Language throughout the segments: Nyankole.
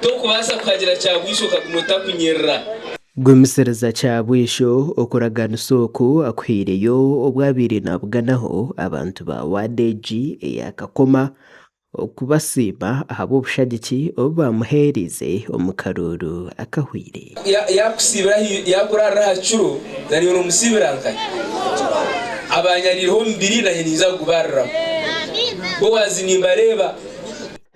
Tokubaasa kuhagira Kyabwisho okaguma otakunyirira. Gumisiriza Kyabwisho okuraganisa oku akuhaireyo obu abaire nabuganaho abantu ba waadi egi eya Kakoma okubasiima ahabw'obushagiki obu baamuheereize omu karuuru akahweire. Yaakusiibira yaakuraarira aha kiro, naiwe noomusiibira nkahi? Abaanyariireho omubiri naanye ninza kugubaariraho. Boazi nimbareeba.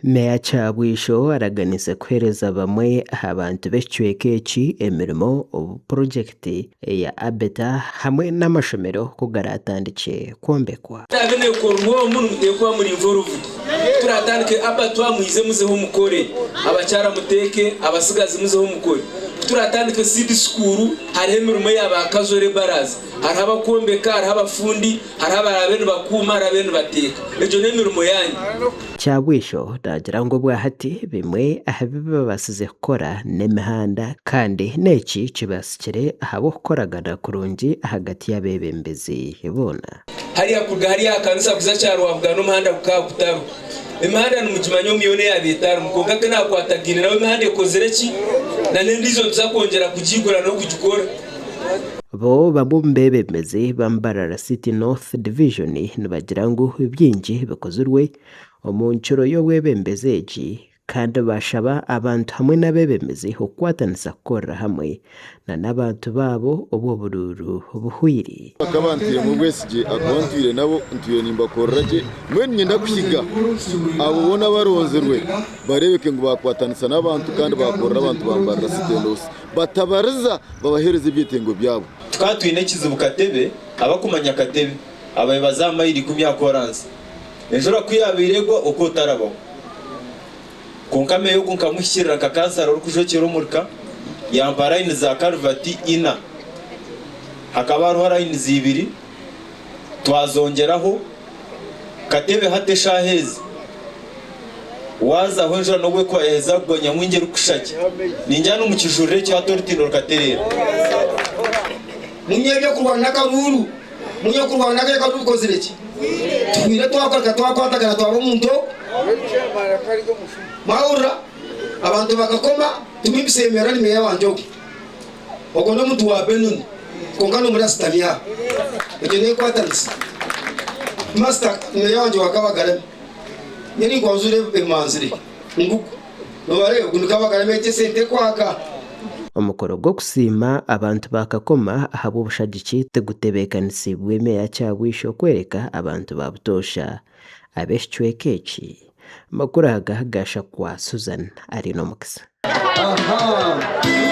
Meeya Kyabwisho araganiise kuheereza bamwe aha bantu b'ekicweka eki emirimo obu purogyekiti eya Abeta hamwe n'amashomero ku garaatandikye kwombekwa. Turabe neekorwa omu nimuteekwa kuba muri involved. Ku turatandike abattoir mwize muzeho mukore, abakyara muteeke, abasigazi muzeho mukore. Ku turatandike seed school hariho emirimo eya ba casual labourers, hariho abakwombeka, hariho abafundi, hariho abaraabe nibakuuma, hariho ababe nibateeka. Egyo n'emirimo yaanyu. Kyabwisho naagira ngu obwahati bimwe aha bi babaasize kukora n'emihanda kandi n'eki kibaasikire ahabw'okukoragana kurungi ahagati y'abeebembezi boona. Hariya kuruga hariya aha kanisa kuza Kyarwabugana omuhanda gukaba gutariho. Emihanda nimugimanya omu yoona eyaaba etarimu kwonka ku naakwatagaine nabo emihanda ekozire ki? Na n'endiijo nituza kwongyera kugiigura n'okugikora. Bo bamwe omu beebembezi ba Mbarara City North Division nibagira ngu bingi bikozirwe omu nkiro y'obwebembezi egi Kandi baashaba abantu hamwe n'abeebembezi okukwatanisa kukorera hamwe na n'abantu baabo obu oburuuru buhweire. Bakaba bantairemu obwesigye ahakuba ntwire nabo, ntwire nimbakorera gye. Mbwenu niinyenda kuhiga abo boona abaronzirwe bareebeke ngu baakwatanisa n'abantu kandi baakorera abantu ba Mbarara City North batabariza babaheereza ebyetengo byabo. Tukaba twine ekizibu Katebe, abakumanya Katebe, ababaire baza aha mayiro ikumi aha koransi. Enjura ku yaabaire egwa, okwo otarabaho. Kwonka meeya ogu nkamuhikirira nka kansara orikujwekyera omuri ka, yampa layini za karivati ina. Hakaba hariho layinizi ibiri, twazongyeraho. Katebe hati eshaaha ezi waazaho enjura n'obu erikuba yaaheza kugwa nyamwingi erikushusha gye. Ningira nimukijurira ekyo hati orutindo rukatereera. Munywe eby'okurwana n'akaruuru. Munywe okurwana n'akaruuru kukozire ki? Tuhwire twakoreka twakwatagana twaba omuntu ogwo. Mwahurira? Abantu bakakoma tumuhimbise yemerera ni meeya wangye ogwo. Ogwo n'omuntu wa Benoni kwonka n'omuri ashutami aha. Egyo n'ekwatanisa. Master meeya wangye wa Kabagarame. Nyowe ninkwanzura ebimanzire. Ngugu. Nobareeba ogu ni Kabagarame egi esente ekwaka. Omukoro gw'okusiima abantu ba Kakoma ahabw'obushagiki tigutebeekanisiibwe Meeya Kyabwisho kworeka abantu ba butoosha ab'ekicweka eki. Amakuru aga gaashakwa Susan Arinomukisa. Aha.